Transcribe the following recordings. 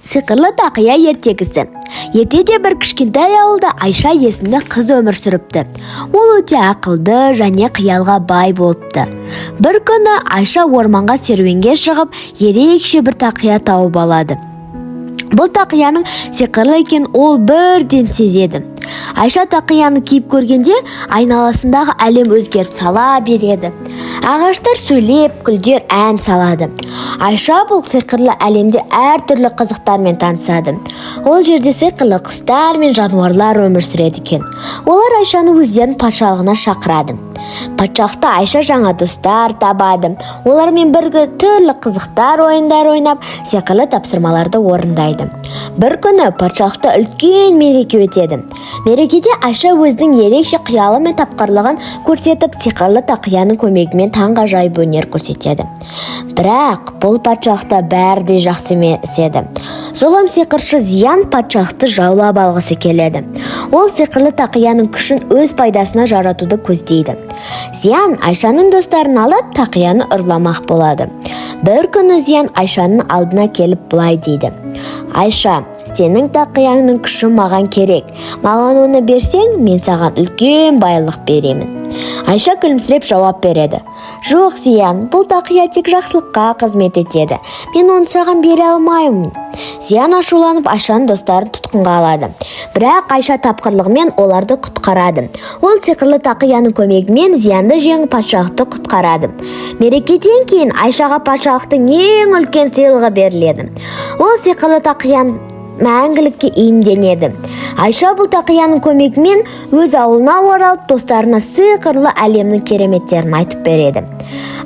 Сиқырлы тақия ертегісі. Ертеде бір кішкентай ауылда Айша есімді қыз өмір сүріпті. Ол өте ақылды және қиялға бай болыпты. Бір күні Айша орманға серуенге шығып, ерекше бір тақия тауып алады. Бұл тақияның сиқырлы екенін ол бірден сезеді. Айша тақияны киіп көргенде, айналасындағы әлем өзгеріп сала береді. Ағаштар сөйлеп, гүлдер ән салады. Айша бұл сиқырлы әлемде әртүрлі қызықтармен танысады. Ол жерде сиқырлы құстар мен жануарлар өмір сүреді екен. Олар Айшаны өздерінің патшалығына шақырады. Патшалықта Айша жаңа достар табады. Олармен бірге түрлі қызықтар, ойындар ойнап, сиқырлы тапсырмаларды орындайды. Бір күні патшалықта үлкен мереке өтеді. Мерекеде Айша өзінің ерекше қиялы мен тапқырлығын көрсетіп, сиқырлы тақияның көмегімен таңғажайып өнер көрсетеді. Бірақ бұл патшалықта бәрі де жақсы емес еді. Зұлым сиқыршы Зиян патшалықты жаулап алғысы келеді. Ол сиқырлы тақияның күшін өз пайдасына жаратуды көздейді. Зиян Айшаның достарын алдап, тақияны ұрламақ болады. Бір күні Зиян Айшаның алдына келіп, былай дейді: «Айша, сенің тақияңның күші маған керек. Маған оны берсең, мен саған үлкен байлық беремін». Айша күлімсіреп жауап береді: «Жоқ, Зиян, бұл тақия тек жақсылыққа қызмет етеді. Мен оны саған бере алмаймын». Зиян ашуланып, Айшаның достарын тұтқынға алады. Бірақ Айша тапқырлығымен оларды құтқарады. Ол сиқырлы тақияның көмегімен Зиянды жеңіп, патшалықты құтқарады. Мерекеден кейін Айшаға патшалықтың ең үлкен сыйлығы беріледі. Ол сиқырлы тақияны мәңгілікке иемденеді. Айша бұл тақияның көмегімен өз ауылына оралып, достарына сиқырлы әлемнің кереметтерін айтып береді.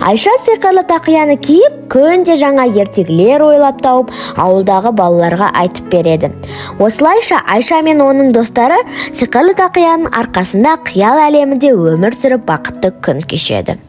Айша сиқырлы тақияны киіп, күнде жаңа ертегілер ойлап тауып, ауылдағы балаларға айтып береді. Осылайша, Айша мен оның достары сиқырлы тақияның арқасында қиял әлемінде өмір сүріп, бақытты күн кешеді.